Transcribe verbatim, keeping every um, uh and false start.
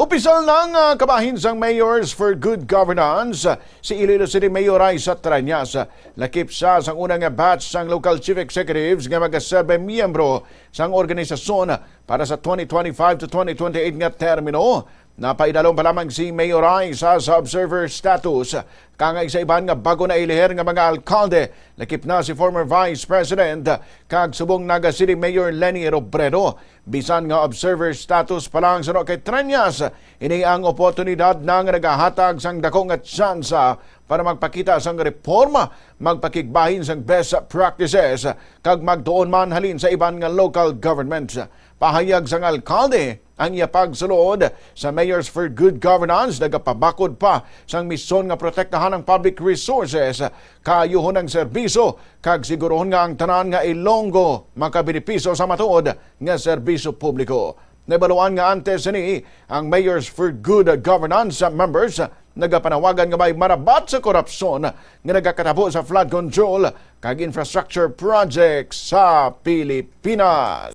Opisyal na nga kabahin sang Mayors for Good Governance, si Iloilo City Mayor Raisa Treñas, lakip siya sang una nga batch sang local chief executives nga magaserbe miyembro sang organisasyon para sa twenty twenty-five to twenty twenty-eight nga termino. Napaidalom pa lamang si Mayor Raisa sa observer status. Kangay sa iban nga bago na ilihir nga mga alkalde, lakip na si former Vice President kag subong Naga City Mayor Leni Robredo. Bisan nga observer status pa lang suno kay Treñas, ini ang oportunidad na nga nagahatag sang dako nga tsansa para magpakita sang reforma, magpakigbahin sang best practices, kag magtuon man halin sa iban nga local governments. Pahayag sang alkalde, ang iya pagsulod sa Mayors for Good Governance nagapabakod pa sang misyon nga protektahan ang public resources, kaayuhon ang serbisyo, kag sigurohon nga ang tanan nga Ilonggo makabenepisyo sa matuod nga serbisyo publiko. Nabaluan nga antes sini, ang Mayors for Good Governance members nagapanawagan nga may marabat sa korupsyon nga nagakatabo sa flood control kag infrastructure projects sa Pilipinas.